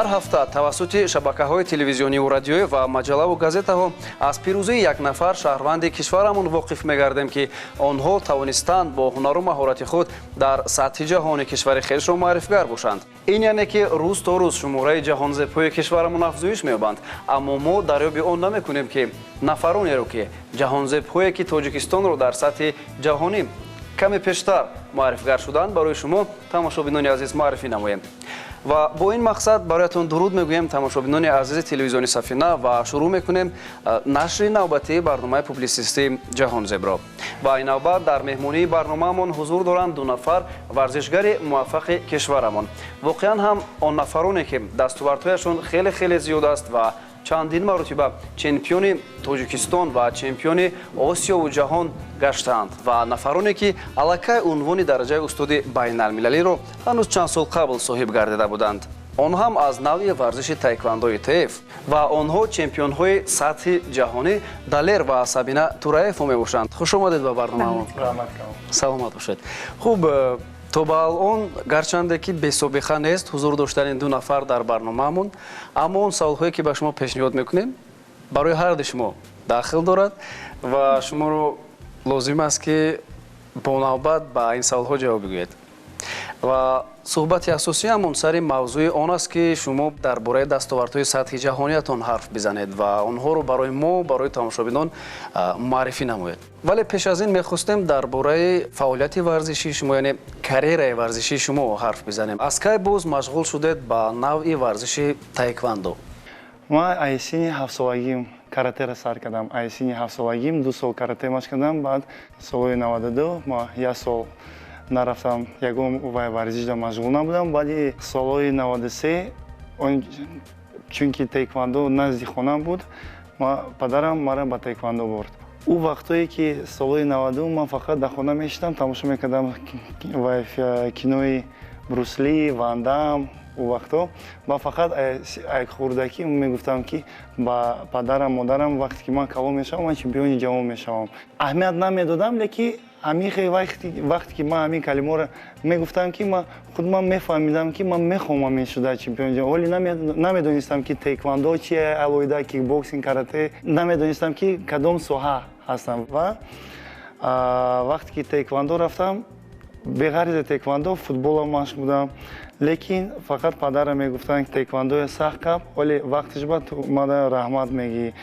Ҳар ҳафта тавассути шабакаҳои телевизиониву радиоӣ ва маҷаллаву газетаҳо аз пирӯзии як нафар шаҳрванди кишварамон воқиф мегардем, ки онҳо тавонистанд бо ҳунару маҳорати худ дар сатҳи ҷаҳони кишвари хешро муаррифгар бошанд. Ин яъне ки рӯз то рӯз шумораи ҷаҳонзебҳои кишварамон афзоиш меёбанд, аммо мо дарёби он намекунем, ки нафаронеро, ки ҷаҳонзебҳое ки Тоҷикистонро дар сатҳи ҷаҳонӣ каме пештар муаррифгар шуданд, барои шумо, тамошобинони азиз, муаррифӣ намоем. Ва бо ин мақсад бароятон дуруд мегӯем, тамошобинони азизи телевизиони Сафина, ва шурӯъ мекунем нашри навбатии барномаи публитсистии Ҷаҳонзебро. Ва ин навбат дар меҳмонии барномаамон ҳузур доранд ду нафар варзишгари муваффақи кишварамон. Воқеан ҳам, он нафароне ки дастовардҳояшон хеле хеле зиёд аст ва чандин маротиба чемпиони Тоҷикистон ва чемпиони Осиёву ҷаҳон гаштаанд ва нафароне ки аллакай унвони дараҷаи устоди байналмилалиро ҳанӯз чанд сол қабл соҳиб гардида буданд, он ҳам аз навъи варзиши таеквондои ТФ, ва онҳо чемпионҳои сатҳи ҷаҳонӣ Далер ва Сабина Тураевҳо мебошанд. Хуш омадед ба барномаамон, саломат бошед. Хуб, то ба алон гарчанде ки бесобиқа нест ҳузур доштани ду нафар дар барномаамон, аммо он саволҳое ки ба шумо пешниҳод мекунем, барои ҳарду шумо дахл дорад ва шуморо лозим аст, ки бо навбат ба ин саволҳо ҷавоб бигӯед. Ва суҳбати асосиамон сари мавзӯи он аст, ки шумо дар бораи дастовардҳои сатҳи ҷаҳониятон ҳарф бизанед ва онҳоро барои мо, барои тамошобинон муаррифӣ намоед. Вале пеш аз ин мехостем дар бораи фаъолияти варзишии шумо, яъне карьераи варзишии шумо ҳарф бизанем. Аз кай боз машғул шудед ба навъи варзиши таеквандо? Ман ай синни 7-солагим каратеро сар кардам. Ай синни 7-солагим 2 сол карате машқ кардам. Баъд солҳои 92 ма як сол нарафтам, ягон вай варзишда машғул набудам. Баъди солҳои 93, чунки таеквандо назди хонам буд, падарам мара ба таеквандо бурд. Ӯ вақтое ки солҳои 92 ман фақат дар хона мешидам, тамошо мекардам вай кинои Брусли, Вандам. Ӯ вақто ма фақат ай хурдакӣ мегуфтам, ки ба падарам, модарам, вақте ки ман калон мешавам, ман чемпиони ҷаҳон мешавам. Аҳамият намедодам, лекин ҳамин вақте ки ман ҳамин калимаро мегуфтам, ки ман худман мефаҳмидам, ки ман мехоҳам ҳамин шуда чемпиони ҷаҳон. Ҳоле намедонистам, ки таеквондо чие, алоҳида кикбоксинг, карате, намедонистам, ки кадом соҳа ҳастам. Ва вақте ки таеквондо рафтам, беғарзи таеквондо футболам машқ будам, лекин фақат падарам мегуфтанд, ки таеквондоя сахт кап, ҳоле вақтиш ба ту мада раҳмат мегӣ.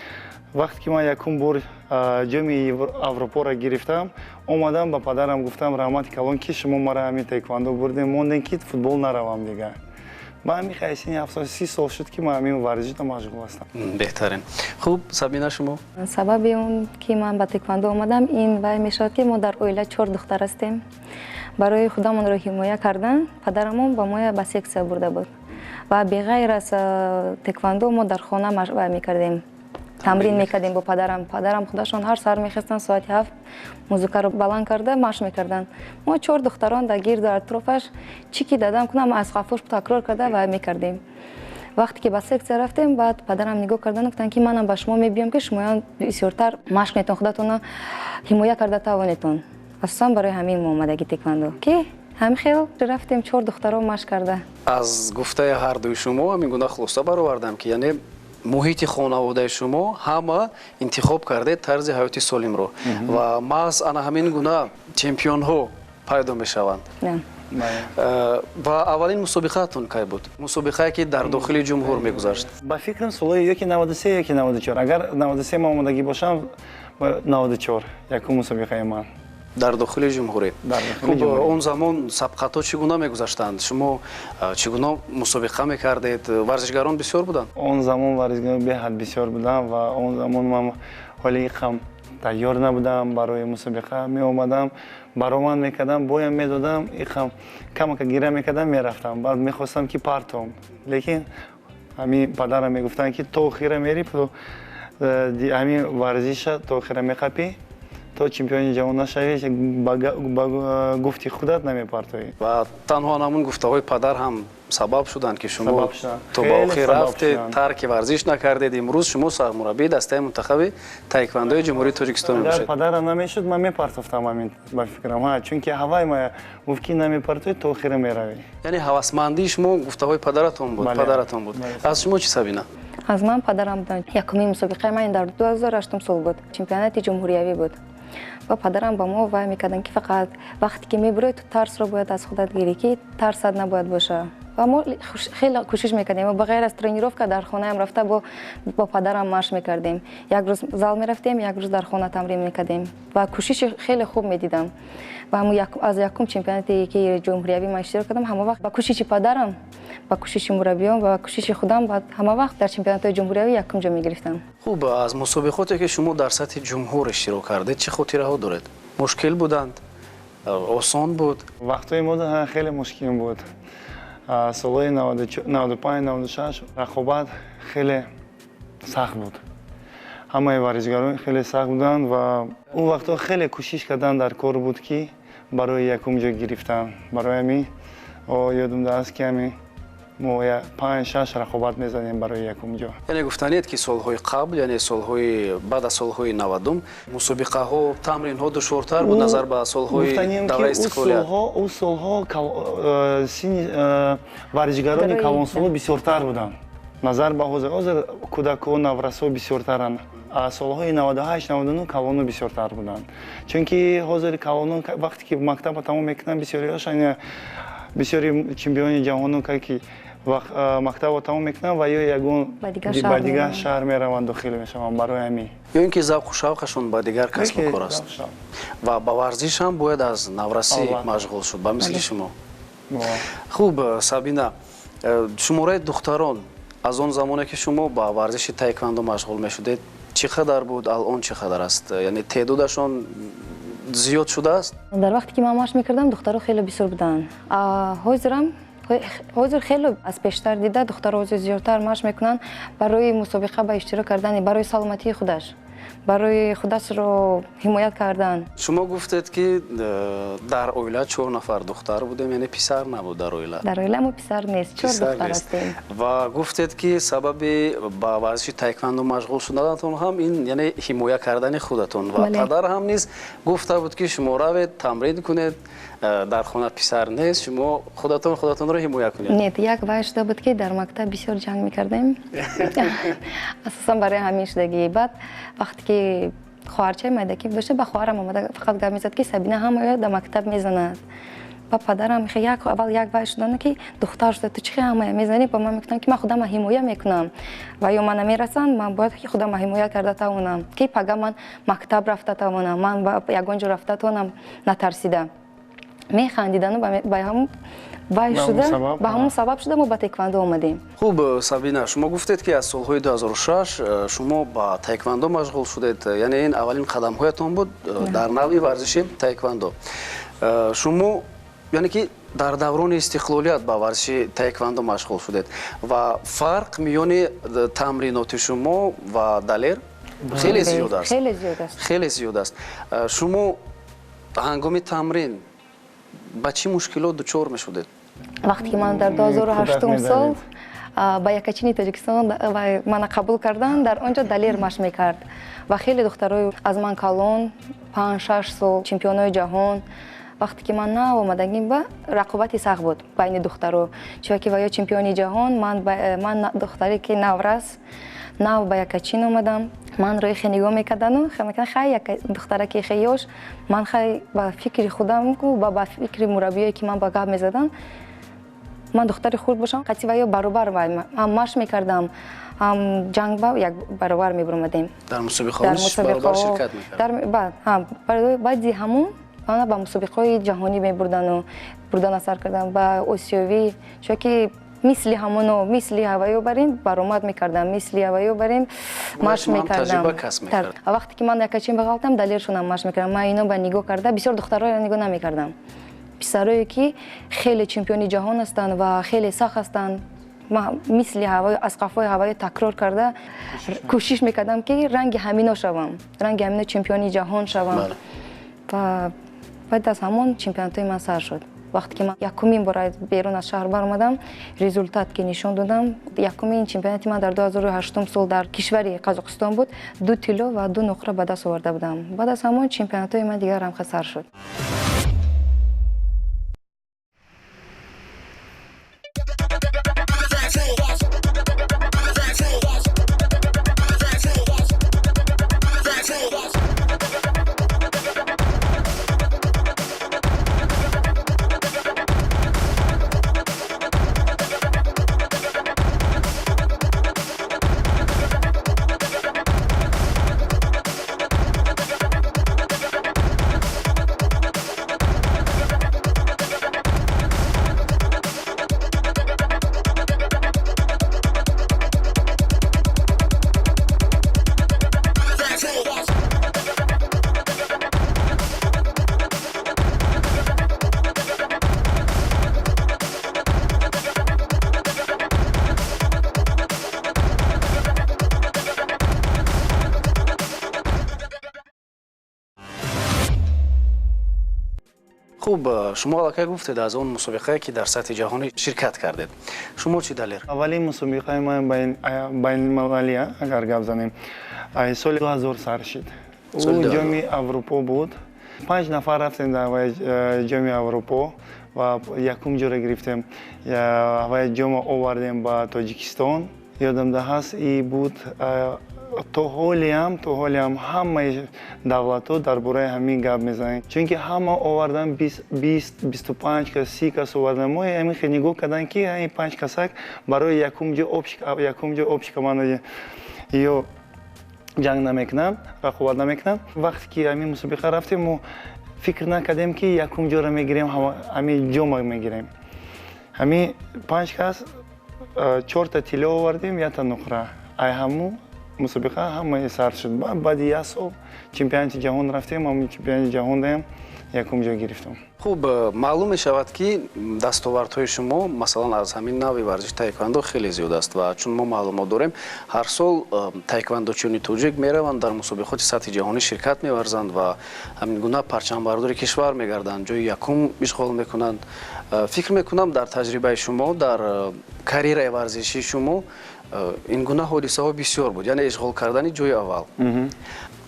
Вақте ки ман якум бор ҷоми Аврупоро гирифтам, омадам ба падарам гуфтам: «Раҳмати калон, ки шумо мара ҳамин таеквондо бурдем, мондем, ки футбол наравам дигар». Ман ҳамин хай синни 7 сол, 30 сол шуд, ки ман ҳамин варзишда машғул ҳастам. Беҳтарин. Хуб, Сабина, шумо? Сабаби он ки ман ба таеквондо омадам, ин вай мешавад, ки мо дар оила чор духтар ҳастем. Барои худамонро ҳимоя кардан падарамон ба моя ба секция бурда буд ва беғайр аз таеквондо мо дар хона вай мекардем, тамрин мекардем бо падарам. Падарам худашон ҳар саҳар мехестанд соати 7, музыкаро баланд карда машқ мекарданд. Мо чор духтарон дар гирду атрофаш, чӣ ки дадам кунам, аз қафош такрор карда вай мекардем. Вақте ки ба секция рафтем, баъд падарам нигоҳ кардан, гуфтанд, ки манам ба шумо мебиём, ки шумоён бисёртар машқ кунедтон, худатонро ҳимоя карда тавонедтон. Асосан барои ҳамин мо омадаги таеквондо, ки ҳамин хел рафтем, чор духтаро машқ карда. Аз гуфтаи ҳардуи шумо ҳамин гуна хулоса баровардам, ки яъне муҳити хонаводаи шумо ҳама интихоб кардед тарзи ҳаёти солимро ва маҳз ана ҳамин гуна чемпионҳо пайдо мешаванд. Ва аввалин мусобиқаатон кай буд, мусобиқае ки дар дохили ҷумҳур мегузашт? Ба фикрам, солҳои ёки 93, ёки 94. Агар 93 ман омодагӣ бошам, 94 якум мусобиқаи ман. Дар дохили ҷумҳурӣ. Хуб, он замон сабқатҳо чӣ гуна мегузаштанд? Шумо чӣ гуна мусобиқа мекардед? Варзишгарон бисёр буданд? Он замон варзишгарон беҳад бисёр буданд ва он замон ман ҳоли иқам тайёр набудам барои мусобиқа. Меомадам, баромад мекардам, боям медодам, иқам камака гира мекардам, мерафтам. Баъд мехостам, ки партом, лекин ҳамин падарам мегуфтанд, ки то охира мери, ҳамин варзиша то охира меқапӣ, то чемпиони ҷаҳон нашавӣ, ба гуфти худат намепартоӣ. Ва танҳо ҳамун гуфтаҳои падар ҳам Сабаб шуданд, ки шумо то ба охир рафтед, тарки варзиш накардед. Имрӯз шумо сармураббии дастаи мунтахаби таеквондои Ҷумҳурии Тоҷикистон мебошед. Агар падарам намешуд, ман мепартофтам ҳамин, ба фикрам. Чунки ҳавай ма гуфт, ки намепартоӣ, то охира меравӣ. Яъне ҳавасмандии шумо гуфтаҳои падаратон буд, падаратон буд. Аз шумо чӣ, Сабина? Аз ман падарам буданд. Якумин мусобиқаи ман дар 2008 сол буд, чемпионати ҷумҳуриявӣ буд. Ва падарам ба мо вай мекарданд, ки фақат вақте ки мебурӣ, ту тарсро бояд аз худат гирӣ, ки тарсат набояд боша. Ва мо хеле кӯшиш мекардем ва ба ғайр аз тренировка дар хонаам рафта бо падарам машқ мекардем. Як рӯз зал мерафтем, як рӯз дар хона тамрин мекардем ва кӯшиши хеле хуб медидам. Ва аз якум чемпионате ки ҷумҳуриявӣ ман иштирок кардам, ҳама вақт ба кӯшиши падарам, ба кӯшиши мураббиён ва ба кӯшиши худам ҳама вақт дар чемпионатҳои ҷумҳуриявӣ якум ҷо мегирифтам. Хуб, аз мусобиқоте, ки шумо дар сатҳи ҷумҳур иштирок кардед, чӣ хотираҳо доред? Мушкил буданд, осон буд? Вақтҳои мо хеле мушкил буд. Солҳои 95, 96 рақобат хеле сахт буд, ҳамаи варзишгарон хеле сахт буданд ва он вақтҳо хеле кӯшиш кардан дар кор буд, ки барои якум ҷо гирифтан. Барои ҳамин ёдум ааст, ки ҳамин мо панҷ, шаш рақобат мезанем барои якум ҷо. Яъне гуфтанед, ки солҳои қабл, яъне солҳои баъд аз солҳои 90-ум, мусобиқаҳо, тамринҳо душвортар буд назар ба солҳои давраи истиқлолият? Ӯ солҳо синни варзишгарони калонсоло бисёртар буданд назар ба ҳозир. Ҳозир кӯдакҳо, наврасҳо бисёртаранд. Солҳои 98, 99 калоно бисёртар буданд, чунки ҳозир калоно вақте ки мактаба тамом мекунанд, бисёриҳош, бисёри чемпиони ҷаҳоно ки мактабро тамом мекунанд ва ё ягон ба дигар шаҳр мераванд, дохил мешаванд, барои ҳамин. Ё ин ки завқу шавқашон ба дигар касбу кор аст. Ва ба варзиш ҳам бояд аз наврасӣ машғул шуд, ба мисли шумо. Хуб, Сабина, шумораи духтарон аз он замоне, ки шумо ба варзиши таеквондо машғул мешудед, чӣ қадар буд, алон чӣ қадар аст? Яъне теъдодашон зиёд шудааст? Дар вақте ки ман машқ мекардам, духтаро хеле бисёр буданд. Ҳозирам, ҳозир хеле аз пештар дида духтаро ҳозир зиёдтар машқ мекунанд барои мусобиқа ба иштирок кардани, барои саломатии худаш, барои худашро ҳимоят кардан. Шумо гуфтед, ки дар оила чор нафар духтар будем, яъне писар набуд дар оила? Дар оила мо писар нест, чор духтар ҳастем. Ва гуфтед, ки сабаби ба варзиши таеквондо машғул шуданатон ҳам ин, яъне ҳимоя кардани худатон ва падар ҳам низ гуфта буд, ки шумо равед, тамрин кунед, дар хона писар нест, шумо худатон худатонро ҳимоя кунед. Нет, як вай шуда буд, ки дар мактаб бисёр ҷанг мекардем, асосан барои ҳамин шудагӣ. Баъд вақте ки хоҳарчаи майдакӣ дошта, ба хоҳарам омада фақат гап мезад, ки Сабина ҳамаё дар мактаб мезанад. Ба падарам як аввал як вай шудану, ки духтар шуда, ту чӣ хел ҳамая мезанӣ? Ба ман мегуфтанд, ки ман худама ҳимоя мекунам ва ё ман намерасанд, ман бояд худама ҳимоя карда тавонам, ки пага ман мактаб рафта тавонам, ман ба ягон ҷо рафта тавонам натарсида. Механдидану ба ҳамун вай шуда, ба ҳамун сабаб шуда мо ба таеквондо омадем. Хуб, Сабина, шумо гуфтед, ки аз солҳои 2006 шумо ба таеквондо машғул шудед, яъне ин аввалин қадамҳоятон буд дар навъи варзиши таеквондо. Шумо, яъне ки дар даврони истиқлолият ба варзиши таеквондо машғул шудед ва фарқ миёни тамриноти шумо ва Далер хеле зиёд аст. Хеле зиёд аст. Хеле зиёд аст. Шумо ҳангоми тамрин ба чӣ мушкилот дучор мешудед? Вақте ки ман дар 2008 сол ба якачини Тоҷикистон мана қабул карданд, дар он ҷо Далер машқ мекард ва хеле духтарои аз ман калон, 5-6 сол, чемпионои ҷаҳон. Вақте ки ман нав омадагим, ба рақобати сахт буд байни духтаро, чунки ва ё чемпиони ҷаҳон, ман духтаре ки наврас, нав ба якачин омадам. Ман рӯи хе нигоҳ мекардану хай як духтараки хе ёш. Ман хай ба фикри худам ва ба фикри мураббиое, ки ман ба гап мезадам, ман духтари хурд бошам, қатъи ва ё баробар ҳам машқ мекардам, ҳам ҷанг ба як баробар мебуромадем. Дар мусобиқаҳо баробар ширкат мекардед? Баъди ҳамун мана ба мусобиқаҳои ҷаҳонӣ мебурдану бурдана сар кардам, ба осиёвӣ, чунки мисли ҳамоно, мисли ҳаваё барин баромад мекардам, мисли ҳаваё барин машқ мекардам. Вақте ки ман якачин бағалтам, Далершонам машқ мекардам. Ман ино ба нигоҳ карда бисёр духтароро нигоҳ намекардам, писарое ки хеле чемпиони ҷаҳон ҳастанд ва хеле сахт ҳастанд, ман мисли ҳаваё аз қафои ҳаваё такрор карда кӯшиш мекардам, ки ранги ҳамино шавам, ранги ҳамино чемпиони ҷаҳон шавам. Ва баъд аз ҳамон чемпионатҳои ман сар шуд. Вақте ки ман якумин бор берун аз шаҳр баромадам, результат ки нишон додам, якумин чемпионати ман дар 2008 сол дар кишвари Қазоқистон буд, ду тилло ва ду нуқра ба даст оварда будам. Баъд аз ҳамон чемпионатҳои ман дигар рамха сар шуд. Хуб, шумо аллакай гуфтед аз он мусобиқае, ки дар сатҳи ҷаҳонӣ ширкат кардед. Шумо чӣ, Далер? Аввалин мусобиқаи ман байналмилалия, агар гап занем, соли 2000 сар шид. Ӯ Ҷоми Аврупо буд. Панҷ нафар рафтем дар Ҷоми Аврупо ва якум ҷоро гирифтем. Вай ҷома овардем ба Тоҷикистон. Ёдам да ҳаст, и буд, то ҳолиам ҳамаи давлатҳо дар бораи ҳамин гап мезананд, чунки ҳама овардан 20, 25 кас, 30 кас овардан. Мо ҳамин хел нигоҳ кардан, ки ҳамин панҷ касак барои якум ҷо общий команда ё ҷанг намекунанд, рақобат намекунанд. Вақте ки ҳамин мусобиқа рафтем, мо фикр накардем, ки якум ҷоро мегирем, ҳамин ҷома мегирем. Ҳамин панҷ кас чорта тилло овардем, якта нуқра. Ай ҳаму мусобиқа ҳамаи сар шуд. Баъди як сол чемпионати ҷаҳон рафтем, ҳамин чемпионати ҷаҳон даям якум ҷо гирифтам. Хуб, маълум мешавад, ки дастовардҳои шумо, масалан, аз ҳамин навъи варзиши таеквандо хеле зиёд аст ва чун мо маълумот дорем, ҳар сол таеквандочиёни тоҷик мераванд, дар мусобиқоти сатҳи ҷаҳонӣ ширкат меварзанд ва ҳамин гуна парчамбардори кишвар мегарданд, ҷои якум ишғол мекунанд. Фикр мекунам, дар таҷрибаи шумо, дар карьераи варзишии шумо ин гуна ҳодисаҳо бисёр буд, яъне ишғол кардани ҷои аввал.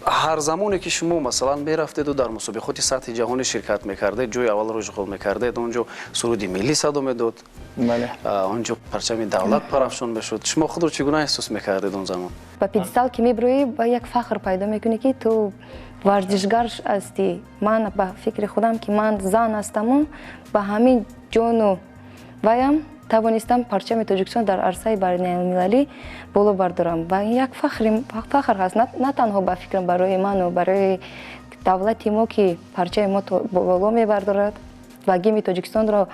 Ҳар замоне ки шумо, масалан, мерафтеду дар мусобиқоти сатҳи ҷаҳонӣ ширкат мекардед, ҷои аввалро ишғол мекардед, он ҷо суруди миллӣ садо медод, он ҷо парчами давлат парафшон мешуд, шумо худро чӣ гуна эҳсос мекардед он замон? Ба пьедестал ки мебироӣ, ба як фахр пайдо мекунӣ, ки ту варзишгар ҳастӣ. Ман ба фикри худам, ки ман зан ҳастаму ба ҳамин ҷону ваям тавонистам парчами Тоҷикистон дар арсаи байналмилалӣ боло бардорам ва ин як фахр ҳаст, на танҳо ба фикрам барои ману барои давлати мо, ки парчами мо боло мебардорад ва гимни Тоҷикистонро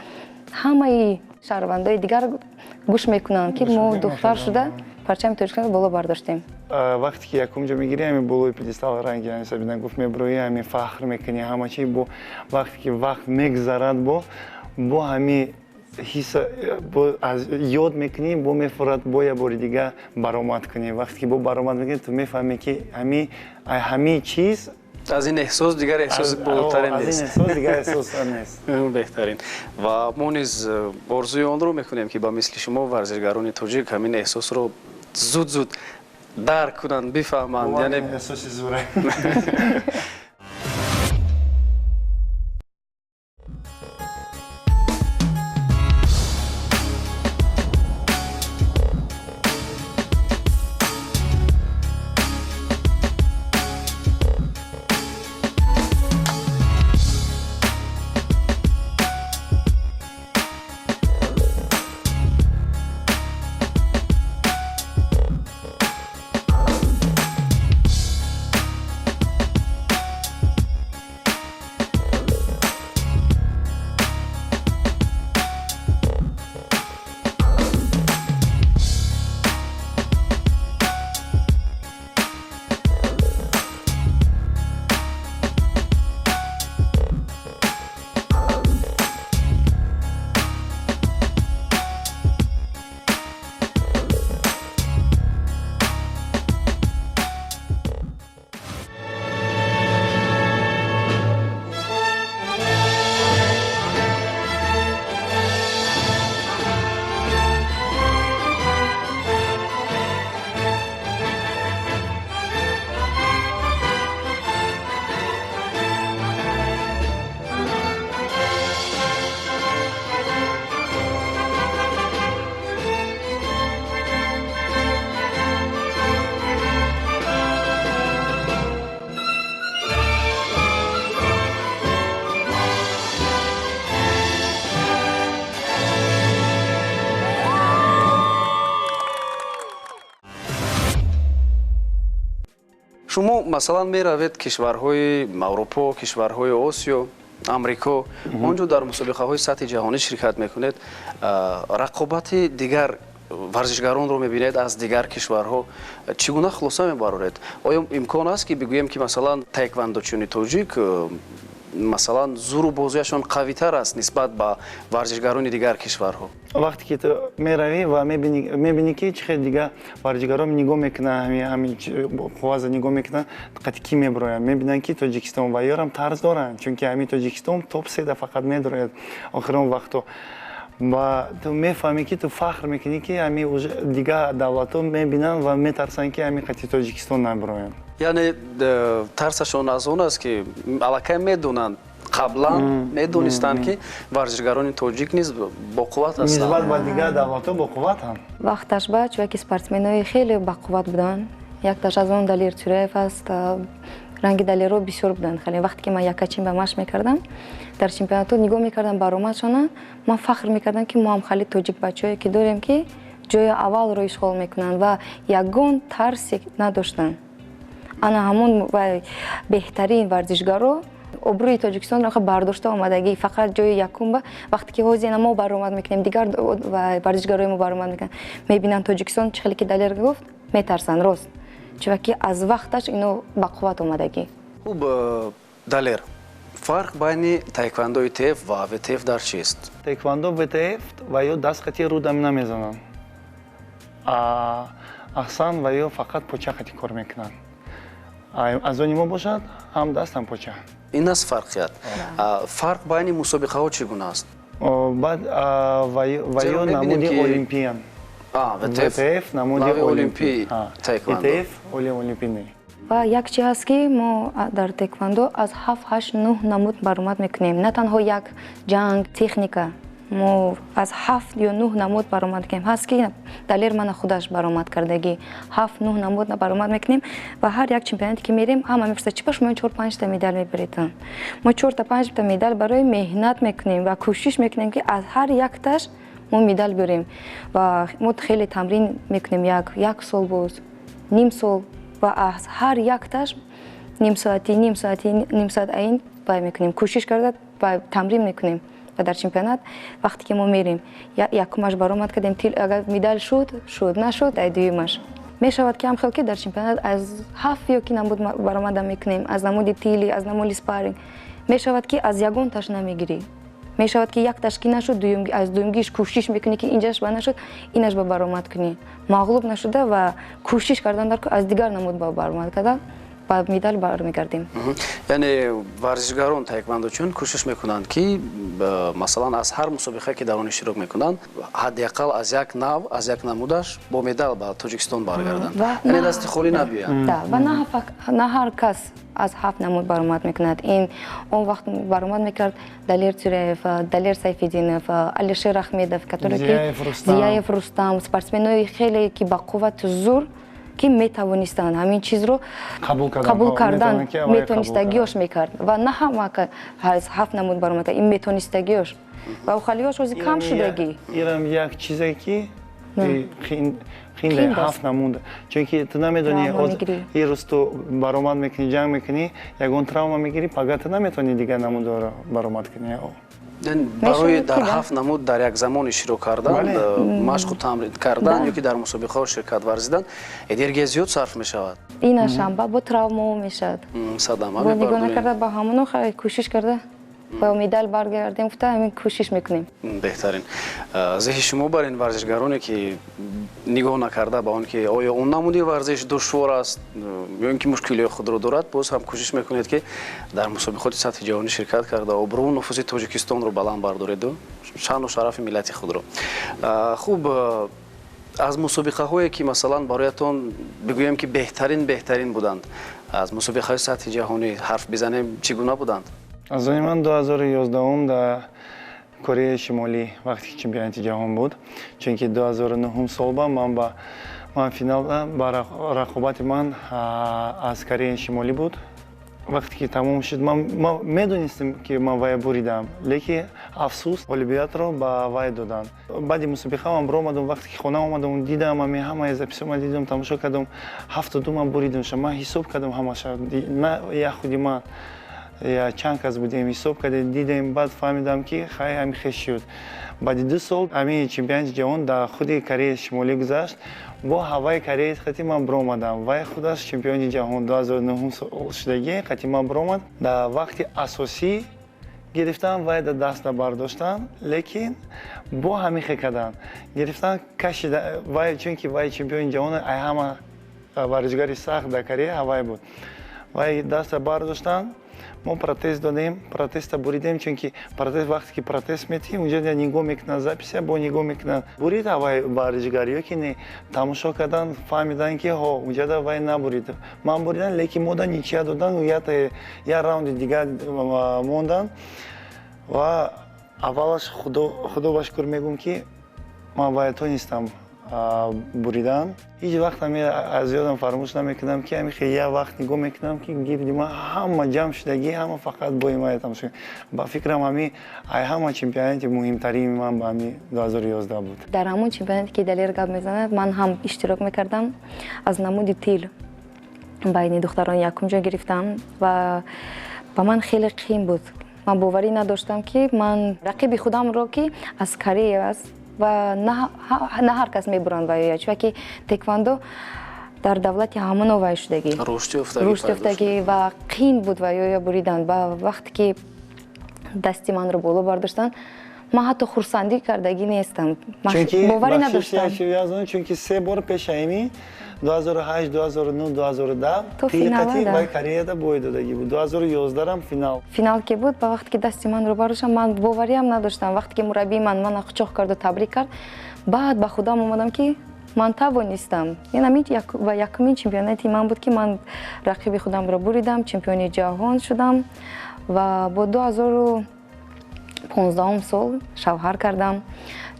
ҳамаи шаҳрвандои дигар гӯш мекунанд, ки мо духтар шуда парчами Тоҷикистонро боло бардоштем. Вақте ки якум ҷо мегирӣ, ҳамин болои пьедестал, ранги Сабина гуфт, мебироӣ, ҳамин фахр мекунӣ, ҳама чи. Бо вақте ки вақт мегзарад, бо ҳамин ҳисса аз ёд мекунӣ, бо мефурад, бо як бори дига баромад кунӣ. Вақте ки бо баромад мекунӣ, ту мефаҳмӣ, ки ҳамин чиз аз ин эҳсос дигар эҳсоси болотаре нест. Эҳсос дигар эҳсос нест. Беҳтарин. Ва мо низ орзуи онро мекунем, ки ба мисли шумо варзишгарони тоҷик ҳамин эҳсосро зуд зуд дарк кунанд, бифаҳманд. Яъне эҳсоси зура. Масалан, меравед кишварҳои Аврупо, кишварҳои Осиё, Амрико, он ҷо дар мусобиқаҳои сатҳи ҷаҳонӣ ширкат мекунед, рақобати дигар варзишгаронро мебинед аз дигар кишварҳо, чӣ гуна хулоса мебароред? Оё имкон аст, ки бигӯем, ки масалан таеквондочиёни тоҷик масалан зуру бозуяшон қавитар аст нисбат ба варзишгарони дигар кишварҳо? Вақте ки ту меравӣ ва мебинӣ, ки чӣ хел дигар варзишгарон нигоҳ мекунанд, ҳамин қувваза нигоҳ мекунанд, қати кӣ мебироянд, мебинанд, ки Тоҷикистон ва ёрам тарс доранд, чунки ҳамин Тоҷикистон топ седа фақат медорояд охирон вақто. Ва ту мефаҳмӣ, ки ту фахр мекунӣ, ки ҳамин дигар давлатҳо мебинанд ва метарсанд, ки ҳамин қати Тоҷикистон набироянд. Яъне тарсашон аз он аст, ки аллакай медонанд, қаблан медонистанд, ки варзишгарони тоҷик низ боқувват ҳастанд. Нисбат ба дигар давлатҳо боқувватанд. Вақташ ба чунки спортсменои хеле бақувват буданд. Якташ аз он Далер Тюраев аст. Ранги Далеро бисёр буданд. Хеле вақте ки ман якачин ба машқ мекардам, дар чемпионатҳо нигоҳ мекардам баромадшона, ман фахр мекардам, ки мо ҳам хеле тоҷик бачаҳое ки дорем, ки ҷои аввалро ишғол мекунанд ва ягон тарсе надоштанд. Ана ҳамон беҳтарин варзишгаро обрӯи Тоҷикистонро бардошта омадагӣ, фақат ҷои якум ба вақте ки ҳозир мо баромад мекунем, дигар варзишгарои мо баромад мекунанд, мебинанд Тоҷикистон, чӣ хеле ки Далер гуфт, метарсанд рост, чунки аз вақташ ино ба қувват омадагӣ. Хуб, Далер, фарқ байни таеквондои ИТФ ва ВТФ дар чист? Таеквондо ВТФ ва ё даст қати рудам намезананд, аҳсан ва ё фақат поча қати кор мекунанд. Аз они мо бошад, ҳам даст, ҳам поча. Ин аст фарқият. Фарқ байни мусобиқаҳо чӣ гуна аст? Баъд ва ё намуди олимпиян. ВТФ намуди олимпӣ, ИТФ олимпӣ не. Ва як чи ҳаст, ки мо дар таеквондо аз ҳафт, ҳашт, нӯҳ намуд баромад мекунем. На танҳо як ҷанг, техника, мо аз ҳафт ё нӯҳ намуд баромад мекунем. Ҳаст, ки Далер мана худаш баромад кардагӣ, ҳафт, нӯҳ намуд баромад мекунем. Ва ҳар як чемпионате ки мерем, ҳама мепурсад: чӣ ба шумо чор, панҷта медал мебаред? Мо чорта, панҷта медал барои меҳнат мекунем ва кӯшиш мекунем, ки аз ҳар якташ мо медал биёрем. Ва мо хеле тамрин мекунем, як сол, боз ним сол, ва аз ҳар якташ ним соати, ним соати, ним соат аин вай мекунем, кӯшиш карда ва тамрин мекунем. Ва дар чемпионат вақте ки мо мерем, якумаш баромад кардем, агар медал шуд, шуд, нашуд, ай дуюмаш мешавад, ки ҳам хел ки дар чемпионат аз ҳафт ё ки намуд баромада мекунем, аз намуди тили, аз намуди спарринг. Мешавад, ки аз ягонташ намегирӣ, мешавад, ки якташ ки нашуд, аз дуюмгиш кӯшиш мекунӣ, ки инҷаш ба нашуд, инаш ба баромад кунӣ, мағлуб нашуда ва кӯшиш кардан дар аз дигар намуд ба баромад кардан ба медал бармегардем. Яъне варзишгарон, таеквондочиён кӯшиш мекунанд, ки масалан аз ҳар мусобиқае, ки дар он иштирок мекунанд, ҳадди ақал аз як нав, аз як намудаш бо медал ба Тоҷикистон баргарданд, яъне дасти холӣ набиёянд. Ва на ҳар кас аз ҳафт намуд баромад мекунад. Ин он вақт баромад мекард Далер Тюраев, Далер Сайфиддинов, Алишер Ахмедов, который Зияев Рустам, спортсменои хеле ки ба қуввату зур, ки метавонистанд ҳамин чизро қабул кардан, метонистагиёш мекард. Ва на ҳама аз ҳафт намуд баромад, ин метонистагиёш ва охалиёш ҳозир кам шудагӣ. Ирам як чизе, ки хинде ҳафт намуд, чунки ту намедонӣ, ин рӯз ту баромад мекунӣ, ҷанг мекунӣ, ягон травма мегирӣ, пага ту наметавонӣ дигар намудро баромад кунӣ. Барои дар ҳафт намуд дар як замон иштирок кардан, машқу тамрин кардан ё ки дар мусобиқаҳо ширкат варзидан энергия зиёд сарф мешавад. Инашам бо травмао мешавад. Садама. Бо нигоҳ накарда ба ҳамоно кӯшиш карда ба медал баргардем гуфта, ҳамин кӯшиш мекунем. Беҳтарин. Зеҳи шумо бар ин варзишгароне, ки нигоҳ накарда ба он ки оё он намуди варзиш душвор аст ё ин ки мушкилиҳои худро дорад, боз ҳам кӯшиш мекунед, ки дар мусобиқоти сатҳи ҷаҳонӣ ширкат карда, обрӯу нуфузи Тоҷикистонро баланд бардореду шаъну шарафи миллати худро. Хуб, аз мусобиқаҳое, ки масалан бароятон бигӯем, ки беҳтарин, беҳтарин буданд, аз мусобиқаҳои сатҳи ҷаҳонӣ ҳарф бизанем, чӣ гуна буданд? Аз они ман 2011 дар Кореяи Шимолӣ, вақте ки чемпионати ҷаҳон буд, чунки 2009 сол ба ман ба ман финал ба рақобати ман аз Кореяи Шимолӣ буд. Вақте ки тамом шуд, ман медонистам, ки ман вая буридам, лекин афсӯс, ғолибиятро ба вай доданд. Баъди мусобиқа ман биромадам, вақте ки хона омадам, дидам ами ҳамаи записҳо, ман дидам, тамошо кардам, 7-2 ман буридам. Ман ҳисоб кардам ҳамаша, на як худи ман, чанд кас будем, ҳисоб кардем, дидем. Баъд фаҳмидам, ки хай, ҳами хеш шуд. Баъди 2 сол ҳамин чемпионати ҷаҳон дар худи Кореяи Шимолӣ гузашт. Бо ҳаваи кореец қати ман биромадам. Вай худаш чемпиони ҷаҳон 2009 сол шудагӣ, қати ман биромад. Дар вақти асосӣ гирифтан, вай да даста бардоштан, лекин бо ҳамин хе кардан, гирифтан, кашида вай, чунки вай чемпиони ҷаҳон, ай ҳама варзишгари сахт дар Корея ҳавай буд. Вай даста бардоштан, мо протест додем, протеста буридем, чунки протест, вақте ки протест метиҳӣ, унҷа нигоҳ мекунанд запися, бо нигоҳ мекунанд, бурид ҳавай варзишгар ё ки не. Тамошо кардан, фаҳмидан, ки ҳо, унҷада вай набурид, ман буридам, лекин мода ничья додан, як раунди дигар мондан. Ва аввалаш худо ба шукр мегӯм, ки ман вай тонистам буридан. Ҳеҷ вақт ҳами аз ёдам фаромӯш намекунам, ки ҳами хел як вақт нигоҳ мекунам, ки гирди ман ҳама ҷамъ шудагӣ, ҳама фақат бои ман тамошо. Ба фикрам, ҳами ай ҳама чемпионати муҳимтарини ман ба ҳами 2011 буд. Дар ҳамон чемпионате, ки Далер гап мезанад, ман ҳам иштирок мекардам. Аз намуди тил байни духтарон якум ҷо гирифтам ва ба ман хеле қиин буд. Ман боварӣ надоштам, ки ман рақиби худамро, ки аз Корея аст, ва на ҳар кас мебуранд ваёя, чунки теквандо дар давлати ҳамоно вай шудагӣ, рушд ёфтагӣ, ва қиин буд ваёя буридан. Ва вақте ки дасти манро боло бардоштанд, ман ҳатто хурсандӣ кардагӣ нестам, боварӣ надоштам. Чунки се бор пешаими 2008, 2009, 2010 тилқати вай Кореяда бой додагӣ буд, 2011 финал. Финал ки буд, ба вақте ки дасти манро бардоштам, ман бовариам надоштам. Вақте ки мураббии ман мана қучоқ карду табрик кард, баъд ба худам омадам, ки ман тавонистам. Ин ҳамин ва якумин чемпионати ман буд, ки ман рақиби худамро буридам, чемпиони ҷаҳон шудам. Ва бо 2015 сол шавҳар кардам.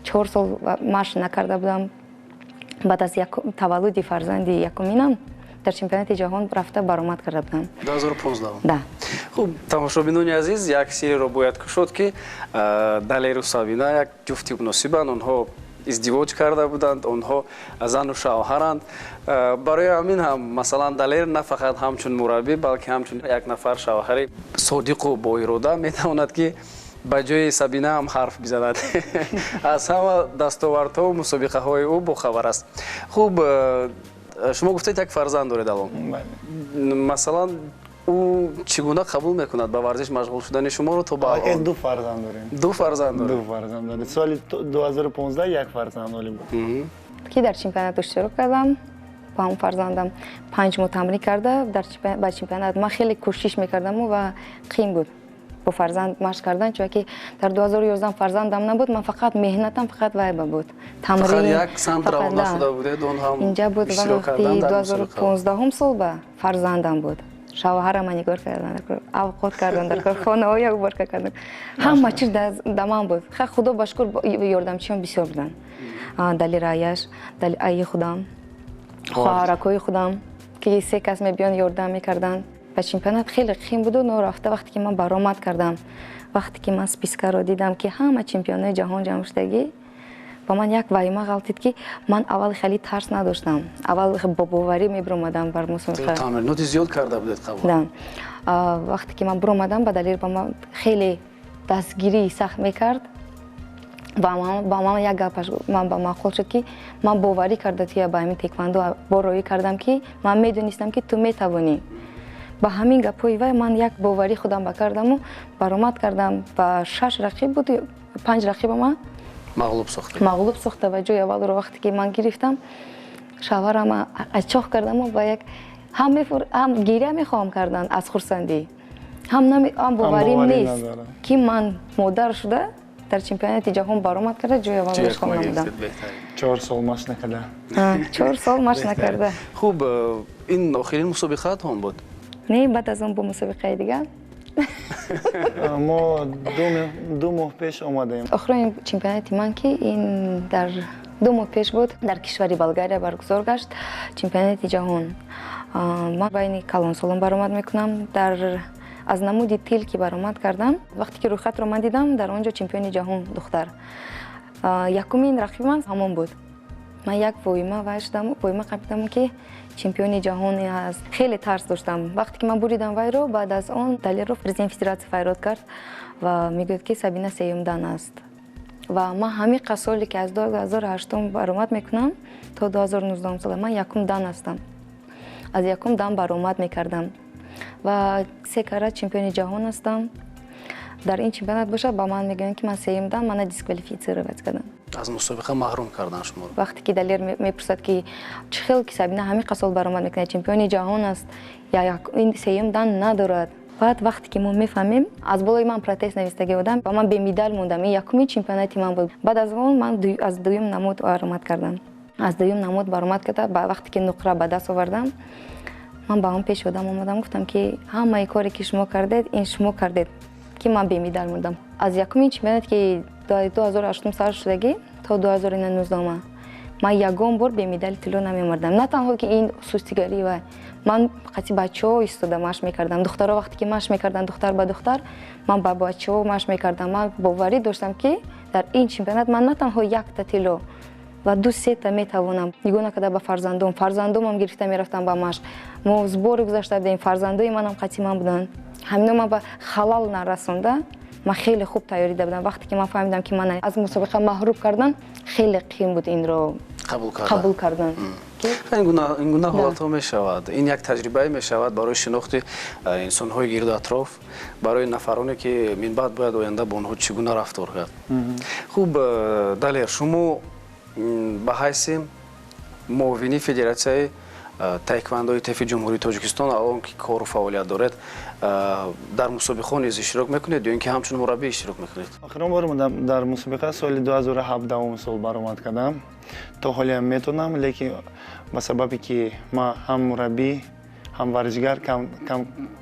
4 сол машқ накарда будам. Баъд аз таваллуди фарзанди якуминам дар чемпионати ҷаҳон рафта баромад карда будам. 2015? Да. Хуб, тамошобинони азиз, як сирреро бояд кушод, ки Далеру Сабина як ҷуфти муносибанд. Онҳо издивоҷ карда буданд, онҳо зану шавҳаранд. Барои ҳамин ҳам, масалан, Далер на фақат ҳамчун мураббӣ, балки ҳамчун як нафар шавҳари содиқу боирода метавонад, ки ба ҷои Сабина ҳам ҳарф бизанад, аз ҳама дастовардҳо мусобиқаҳои ӯ бохабар аст. Хуб, шумо гуфтед, як фарзанд доред алон. Масалан, ӯ чӣ гуна қабул мекунад ба варзиш машғул шудани шуморо то ба Ду фарзанд дорем. Ду фарзанд доред? Ду фарзанд дорем. Соли 2015 як фарзанд олӣ буд. Ки дар чемпионат иштирок кардам бо ҳамон фарзандам, 5 моҳ тамрин карда ба чемпионат. Ман хеле кӯшиш мекардаму ва қиин буд бо фарзанд машқ кардан, чунки дар 2011 фарзандам набуд. Ман фақат меҳнатам фақат вайба буд. Тамрин, як самт равона шуда будед, он ҳам инҷа буд. Ва вақти 2015 сол ба фарзандам буд, шавҳарама нигоҳ кардан даркор, авқот кардан даркор, хонаҳоя уборка кардан, ҳама чиз да ман буд. Худо ба шукр, ёрдамчиён бисёр буданд: Далер аяш, аи худам, хоҳаракҳои худам, ки се кас мебиён, ёрдам мекарданд. Ба чемпионат хеле қиин буду, но рафта, вақте ки ман баромад кардам, вақте ки ман спискаро дидам, ки ҳама чемпионои ҷаҳон ҷамъ шудагӣ, ба ман як ваҳима ғалтид, ки ман аввал хеле тарс надоштам, аввал бо боварӣ мебиромадам бар мусобиқа. Тамриноти зиёд карда будед қабл. Да. Вақте ки ман биромадам, ба Далер ба ман хеле дастгирии сахт мекард. Ба ман як гапаш ман ба маъқул шуд, ки ман боварӣ карда туя ба ҳамин теквандо бо кардам, ки ман медонистам, ки ту метавонӣ. Ба ҳамин гапҳои вай ман як боварӣ худам ба кардаму баромад кардам. Ба шаш рақиб буд, панҷ рақиба ман мағлуб сохта. Мағлуб сохта ва ҷои аввалро вақте ки ман гирифтам, шавҳарама ачоқ кардаму ба як ҳам гиря мехоҳам кардан аз хурсандӣ, ҳам боварим нест, ки ман модар шуда дар чемпионати ҷаҳон баромад карда, ҷои аввалро ишғол намудам. 4 сол машқ накарда. 4 сол машқ накарда. Хуб, ин охирин мусобиқаатон буд? Не, баъд аз он бо мусобиқаи дигар. Мо 2 моҳ пеш омадем. Охирин чемпионати ман, ки ин дар 2 моҳ пеш буд, дар кишвари Болгария баргузор гашт чемпионати ҷаҳон. Ман байни калонсолон баромад мекунам. Дар аз намуди тил ки баромад кардам, вақте ки рӯйхатро ман дидам, дар он ҷо чемпиони ҷаҳон духтар. Якумин рақиби ман ҳамон буд. Ман як воима вай шудам, воима қапидам, ки чемпиони ҷаҳон аст. Хеле тарс доштам. Вақте ки ман буридам вайро, баъд аз он Далерро президент федератсия файрод кард ва мегӯяд, ки Сабина сеюм дан аст. Ва ман ҳамин қасоле ки аз 2008 баромад мекунам то 2019 сола ман якум дан ҳастам. Аз якум дан баромад мекардам ва се карат чемпиони ҷаҳон ҳастам. Дар ин чемпионат бошад, ба ман мегӯянд, ки ман сеюм дан, мана дисквалифицировать кардам. Аз мусобиқа маҳрум кардан шуморо. Вақте ки Далер мепурсад, ки чӣ хел ки Сабина ҳамин қасол баромад мекунад, чемпиони ҷаҳон аст, ин сеюм дан надорад. Баъд вақте ки мо мефаҳмем, аз болои ман протест навистагӣ будам ва ман бемедал мондам. Ин якумин чемпионати ман буд. Баъд аз он ман аз дуюм намуд баромад кардам. Аз дуюм намуд баромад карда, вақте ки нуқра ба даст овардам, ман ба он пеши одам омадам, гуфтам, ки ҳамаи коре ки шумо кардед, ин шумо кардед, ки ман бемедал мондам. Аз якумин чемпионат ки 2008 сар шудагӣ то 2019 ман ягон бор бемедали тилло намемардам. На танҳо ки ин сустигарӣ ва ман қати бачаҳо истода машқ мекардам. Духтаро вақте ки машқ мекарданд духтар ба духтар, ман ба бачаҳо машқ мекардам. Ман боварӣ доштам, ки дар ин чемпионат ман на танҳо якта тилло ва ду сета метавонам. Нигоҳ накарда ба фарзандом, фарзандомам гирифта мерафтам ба машқ. Мо сбори гузашта будем, фарзандои манам қати ман буданд. Ҳамино ман ба халал нарасонда, ман хеле хуб тайёрӣ дида будам. Вақте ки ман фаҳмидам, ки ман аз мусобиқа маҳрум кардан, хеле қиин буд инро қабул кардан. Ин гуна ҳолатҳо мешавад. Ин як таҷрибае мешавад барои шинохти инсонҳои гирду атроф, барои нафароне, ки минбаъд бояд оянда бо онҳо чӣ гуна рафтор кард. Хуб, Далер, шумо ба ҳайси муовини федератсияи таеквандои ТФ Ҷумҳурии Тоҷикистон алон ки кору фаъолият доред, дар мусобиқаҳо низ иштирок мекунед ё ин ки ҳамчун мураббӣ иштирок мекунед? Охирон бор дар мусобиқа соли 2017 сол баромад кардам. То ҳолиам метонам, лекин ба сабабе ки ман ҳам мураббӣ, ҳам варзишгар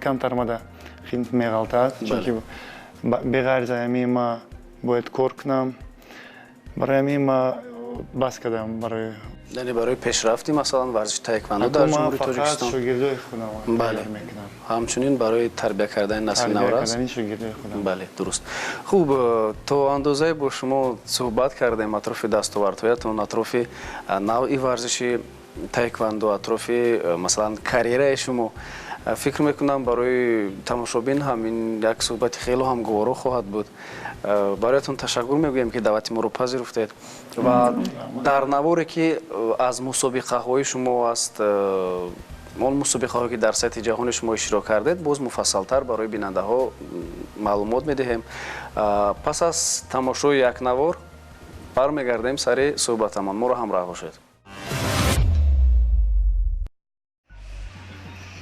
камтар мада хинт меғалтад, чунки беғайр аз ҳамин ман бояд кор кунам. Барои ҳамин ман бас кардам барои яъне барои пешрафти масалан варзиши таеквандо дар Ҷумҳурии Тоҷикистон шогирдои худам бале мекунам. Ҳамчунин барои тарбия кардани насли наврас шогирдои худам. Бале, дуруст. Хуб, то андозае бо шумо суҳбат кардем атрофи дастовардҳоятон, атрофи навъи варзиши таеквандо, атрофи масалан карьераи шумо. Фикр мекунам, барои тамошобин ҳам ин як суҳбати хело ҳам гуворо хоҳад буд. Бароятон ташаккур мегӯем, ки даъвати моро пазируфтед ва дар наворе ки аз мусобиқаҳои шумо аст, он мусобиқаҳое ки дар сатҳи ҷаҳони шумо иштирок кардед, боз муфассалтар барои бинандаҳо маълумот медиҳем. Пас аз тамошои як навор бармегардем сари суҳбатамон. Моро ҳамроҳ бошед.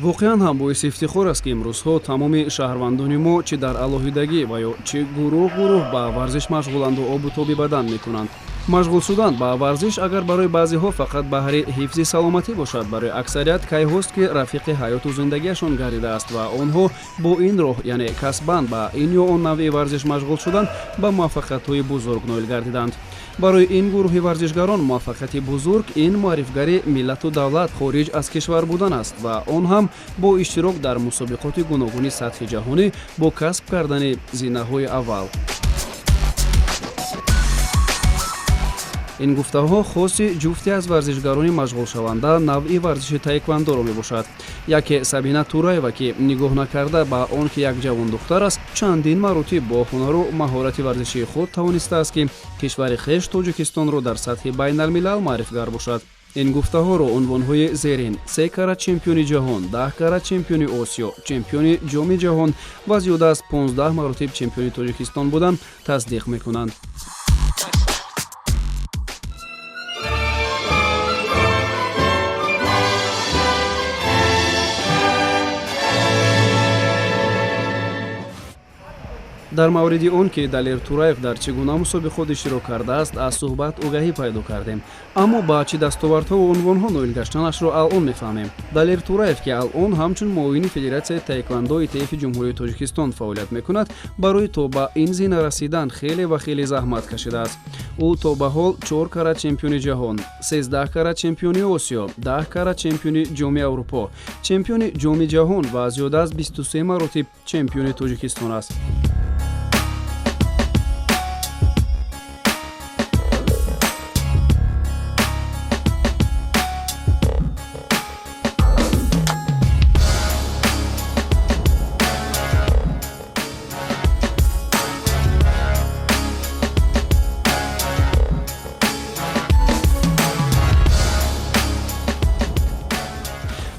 Воқеан ҳам боиси ифтихор аст, ки имрӯзҳо тамоми шаҳрвандони мо чӣ дар алоҳидагӣ ва ё чӣ гурӯҳ гурӯҳ ба варзиш машғуланду обу тоби бадан мекунанд. Машғул шудан ба варзиш агар барои баъзеҳо фақат баҳри ҳифзи саломатӣ бошад, барои аксарият кайҳост, ки рафиқи ҳаёту зиндагиашон гардидааст ва онҳо бо ин роҳ, яъне касбан ба ин ё он навъи варзиш машғул шудан, ба муваффақиятҳои бузург ноил гардиданд. Барои ин гурӯҳи варзишгарон муваффақияти бузург ин муаррифгари миллату давлат хориҷ аз кишвар будан аст ва он ҳам бо иштирок дар мусобиқоти гуногуни сатҳи ҷаҳонӣ бо касб кардани зинаҳои аввал. Ин гуфтаҳо хоси ҷуфте аз варзишгарони машғулшаванда навъи варзиши таеквандоро мебошад. Яке Сабина Тураева, ки нигоҳ накарда ба он ки як ҷавондухтар аст, чандин маротиб бо ҳунару маҳорати варзишии худ тавонистааст, ки кишвари хеш Тоҷикистонро дар сатҳи байналмилал маърифгар бошад. Ин гуфтаҳоро унвонҳои зерин: се карат чемпиони ҷаҳон, 10 карат чемпиони Осиё, чемпиони Ҷоми ҷаҳон ва зиёда аз 15 маротиб чемпиони Тоҷикистон будан тасдиқ мекунанд. Дар мавриди он ки Далер Тураев дар чӣ гуна мусобиқот иштирок кардааст, аз суҳбат огаҳӣ пайдо кардем. Аммо ба чӣ дастовардҳо ва унвонҳо ноил гаштанашро алъон мефаҳмем. Далер Тураев, ки алъон ҳамчун муовини Федератсияи таеквондо ИТФи Ҷумҳурии Тоҷикистон фаъолият мекунад, барои то ба ин зина расидан хеле ва хеле заҳмат кашидааст. Ӯ то ба ҳол 4 карат чемпиони ҷаҳон, 13 карат чемпиони Осиё, 10 карат чемпиони Ҷоми Аврупо, чемпиони Ҷоми ҷаҳон ва зиёда аз 23 маротиб чемпиони Тоҷикистон аст.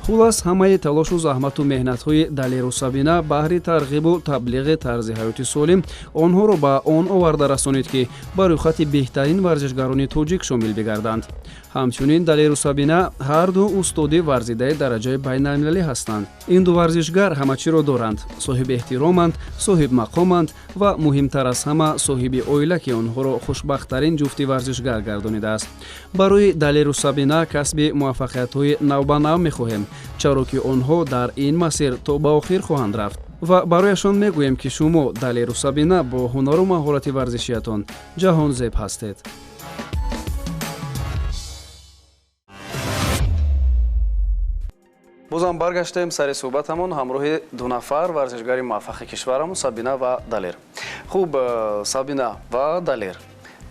Хулас, ҳамаи талошу заҳмату меҳнатҳои Далеру Сабина баҳри тарғибу таблиғи тарзи ҳаёти солим онҳоро ба он оварда расонид, ки ба рӯйхати беҳтарин варзишгарони тоҷик шомил бигарданд. Ҳамчунин Далеру Сабина ҳарду устоди варзидаи дараҷаи байналмилалӣ ҳастанд. Ин ду варзишгар ҳама чиро доранд: соҳиби эҳтироманд, соҳибмақоманд ва муҳимтар аз ҳама соҳиби оила, ки онҳоро хушбахттарин ҷуфти варзишгар гардонидааст. Барои Далеру Сабина касби муваффақиятҳои навбанав мехоҳем, чаро ки онҳо дар ин масир то ба охир хоҳанд рафт. Ва барояшон мегӯем, ки шумо, Далеру Сабина, бо ҳунару маҳорати варзишиятон ҷаҳонзеб ҳастед. Бозам баргаштем сари суҳбатамон ҳамроҳи ду нафар варзишгари муваффақи кишварамон, Сабина ва Далер. Хуб, Сабина ва Далер,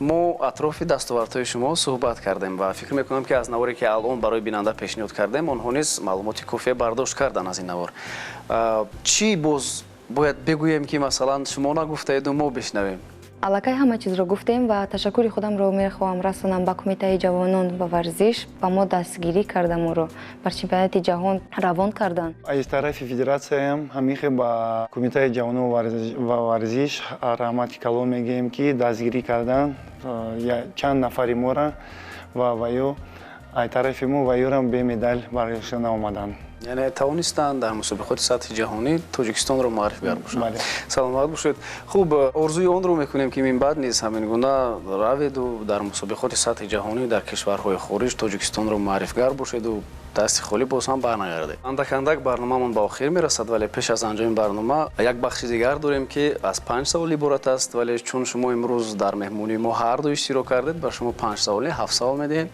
мо атрофи дастовардҳои шумо суҳбат кардем ва фикр мекунам, ки аз наворе, ки алон барои бинанда пешниҳод кардем, онҳо низ маълумоти кофие бардошт карданд аз ин навор. Чӣ боз бояд бигӯем, ки масалан шумо нагуфтаеду мо бишнавем? Аллакай ҳама чизро гуфтем ва ташаккури худамро мехоҳам расонам ба Кумитаи ҷавонон ва варзиш, ба мо дастгирӣ карда, моро бар чемпионати ҷаҳон равон кардан. Аз тарафи федератсияам ҳамихе ба Кумитаи ҷавонон ва варзиш раҳмати калон мегӯем, ки дастгирӣ кардан чанд нафари мора ва ваё аз тарафи мо ваёрам бе медал баргашта наомаданд. Яъне тавонистанд дар мусобиқоти сатҳи ҷаҳонӣ Тоҷикистонро муаррифигар бошанд. Саломат бошед. Хуб, орзуи онро мекунем, ки минбаъд низ ҳамин гуна раведу дар мусобиқоти сатҳи ҷаҳонӣ дар кишварҳои хориҷ Тоҷикистонро муаррифигар бошеду дасти холӣ боз ҳам барнагардед. Андак андак барномаамон ба охир мерасад, вале пеш аз анҷоми барнома як бахши дигар дорем, ки аз 5 савол иборат аст, вале чун шумо имрӯз дар меҳмонии мо ҳар ду иштирок кардед, ба шумо 5 савол не, 7 савол медиҳем.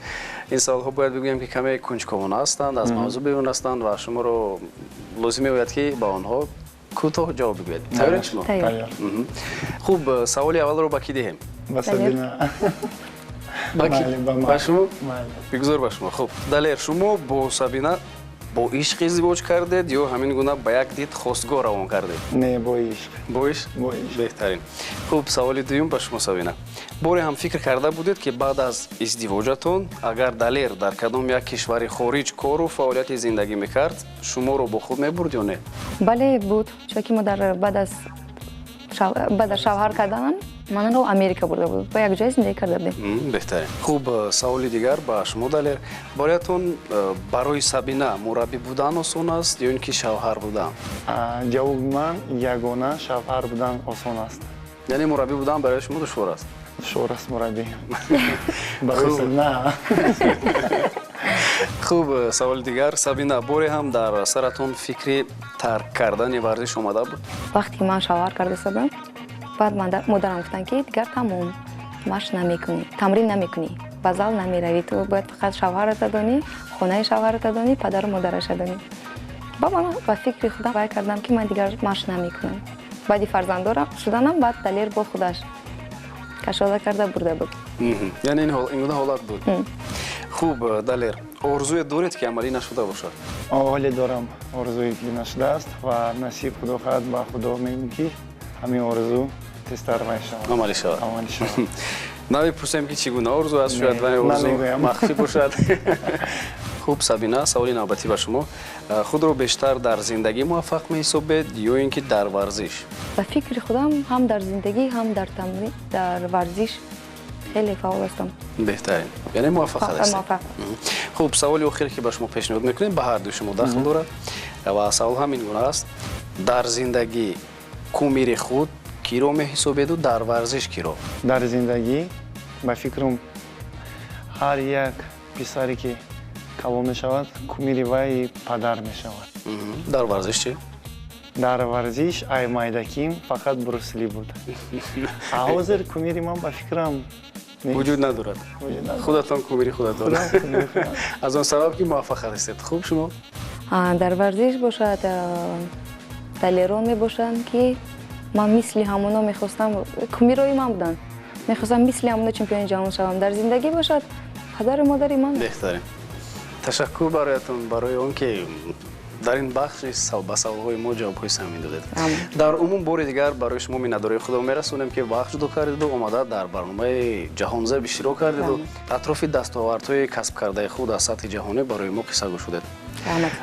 Ин саволҳо бояд бигӯем, ки каме кунҷковона ҳастанд, аз мавзӯъ берун ҳастанд ва шуморо лозим меояд, ки ба онҳо кӯтоҳ ҷавоб бигӯед. Тайёред шумо? Тайёр. Хуб, саволи аввалро ба кӣ диҳем? Ба Сабина. Ба шумо? Бигузор ба шумо. Хуб, Далер, шумо бо Сабина бо ишқ издивоҷ кардед ё ҳамин гуна ба як дид хостгор равон кардед? Не, бо ишқ. Бо ишқ? Бо ишқ. Беҳтарин. Хуб, саволи дуюм ба шумо, Сабина. Боре ҳам фикр карда будед, ки баъд аз издивоҷатон агар Далер дар кадом як кишвари хориҷ кору фаъолияти зиндагӣ мекард, шуморо бо худ мебурд ё не? Бале, буд. Чунки мо дар баъд аз шавҳар карданам манро Америка бурда буд. Ба як ҷой зиндагӣ карда будем. Беҳтарин. Хуб, саволи дигар ба шумо, Далер. Бароятон барои Сабина мураббӣ будан осон аст ё ин ки шавҳар будан? Ҷавоби ман ягона шавҳар будан осон аст. Яъне мураббӣ будан барои шумо душвор аст? Душвор аст мураббӣ. Барои Сабина. Хуб, саволи дигар. Сабина, боре ҳам дар саратон фикри тарк кардани варзиш омада буд? Вақте ки ман шавҳар карда истодам, баъд модарам гуфтанд, ки дигар тамом, машқ намекунӣ, тамрин намекунӣ, ба зал намеравӣ, ту бояд фақат шавҳарата донӣ, хонаи шавҳарата донӣ, падару модараша донӣ. Ба ман ба фикри худам вай кардам, ки ман дигар машқ намекунам. Баъди фарзанддор шуданам, баъд Далер бо худаш кашола карда бурда буд. Яъне ин гуна ҳолат буд. Хуб, Далер, орзуе доред, ки амалӣ нашуда бошад? Ҳоле дорам орзуе, ки нашудааст ва насиб худо хоҳад, ба худо мегӯем, ки ҳамин орзу тезтар мешавад. Амалӣ шавад. Амалӣ шавад. Намепурсем, ки чӣ гуна орзу аст, шояд вай орзу махфӣ бошад. Хуб, Сабина, саволи навбатӣ ба шумо. Худро бештар дар зиндагӣ муваффақ меҳисобед ё ин ки дар варзиш? Ба фикри худам ҳам дар зиндагӣ, ҳам дар тамрин, дар варзиш хеле фаъол ҳастам. Беҳтарин. Яъне муваффақ ҳастед. Муваффақ. Хуб, саволи охир, ки ба шумо пешниҳод мекунем, ба ҳар дуи шумо дахл дорад ва савол ҳамин гуна аст: дар зиндагӣ кумири худ Киро меҳисобеду дар варзиш киро? Дар зиндагӣ, ба фикрам, ҳар як писаре ки калон мешавад, кумири вай падар мешавад. Дар варзиш чӣ? Дар варзиш ай майдаким фақат Брюс Ли буд. А ҳозир кумири ман, ба фикрам, вуҷуд надорад. Худатон кумири худатон, аз он сабаб ки муваффақ ҳастед. Хуб, шумо? Дар варзиш бошад, далерон мебошанд, ки ман мисли ҳамоно мехостам, кумирои ман буданд, мехостам мисли ҳамоно чемпиони ҷаҳон шавам. Дар зиндагӣ бошад, падару модари ман. Беҳтарин. Ташаккур бароятон барои он ки дар ин бахш ба саволҳои мо ҷавобҳои самимӣ додед. Дар умум, бори дигар барои шумо миннатдории худро мерасонем, ки вақт ҷудо кардеду омада дар барномаи Ҷаҳонзеб иштирок кардеду атрофи дастовардҳои касб кардаи худ аз сатҳи ҷаҳонӣ барои мо қисса шудед.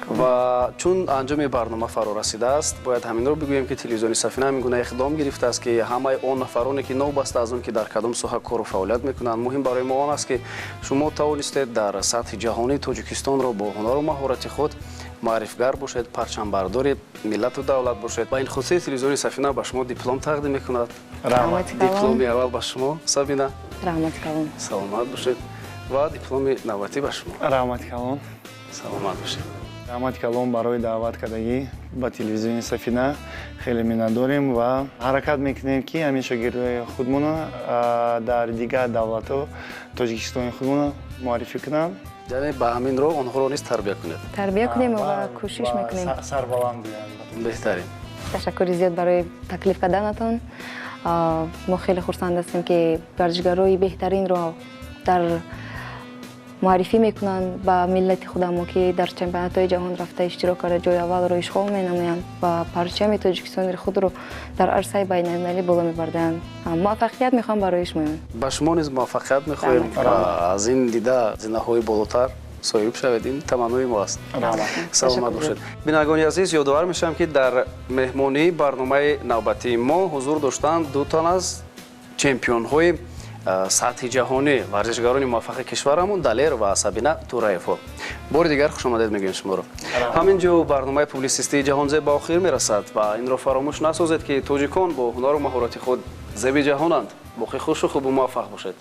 Ва чун анҷоми барнома фаро расидааст, бояд ҳаминро бигӯем, ки телевизиони Сафина ҳамин гуна иқдом гирифтааст, ки ҳамаи он нафароне ки новобаста аз он ки дар кадом соҳа кору фаъолият мекунанд, муҳим барои мо он аст, ки шумо тавонистед дар сатҳи ҷаҳонии Тоҷикистонро бо ҳунару маҳорати худ маърифгар бошед, парчамбардори миллату давлат бошед. Ба ин хотири телевизиони Сафина ба шумо диплом тақдим мекунад. Дипломи аввал ба шумо, Сабина. Раҳмати калон. Саломат бошед. Ва дипломи навбатӣ ба шумо. Раҳмати калон. Саломат бошед. Раҳмати калон барои даъват кардагӣ ба телевизиони Сафина. Хеле миннатдорем ва ҳаракат мекунем, ки ҳамин шогирдои худмона дар дигар давлатҳо Тоҷикистони худмона муаррифӣ кунанд. Яъне ба ҳамин роҳ онҳоро низ тарбия кунед. Тарбия кунем ва кӯшиш мекунем. Сарбаланд буянд. Беҳтарин. Ташаккури зиёд барои таклиф карданатон. Мо хеле хурсанд ҳастем, ки варзишгарои беҳтаринро дар муаррифӣ мекунанд ба миллати худамо, ки дар чемпионатҳои ҷаҳон рафта иштирок карда, ҷои аввалро ишғол менамоянд ва парчами Тоҷикистони худро дар арсаи байналмилалӣ боло мебарданд. Муваффақият мехоҳам барои шумоён. Ба шумо низ муваффақият мехоҳем. Аз ин дида зинаҳои болотар соҳиб шавед, ин таманнои мо аст. Саломат бошед. Бинандагони азиз, ёдовар мешавам, ки дар меҳмонии барномаи навбатии мо ҳузур доштанд ду тан аз чемпионҳои сатҳи ҷаҳонӣ, варзишгарони муваффақи кишварамон Далер ва Сабина Тураевҳо. Бори дигар хушомадед мегӯем шуморо. Ҳамин ҷо барномаи публисистии Ҷаҳонзеб ба охир мерасад ва инро фаромӯш насозед, ки тоҷикон бо ҳунару маҳорати худ зеби ҷаҳонанд. Боқӣ хушу хубу муваффақ бошед.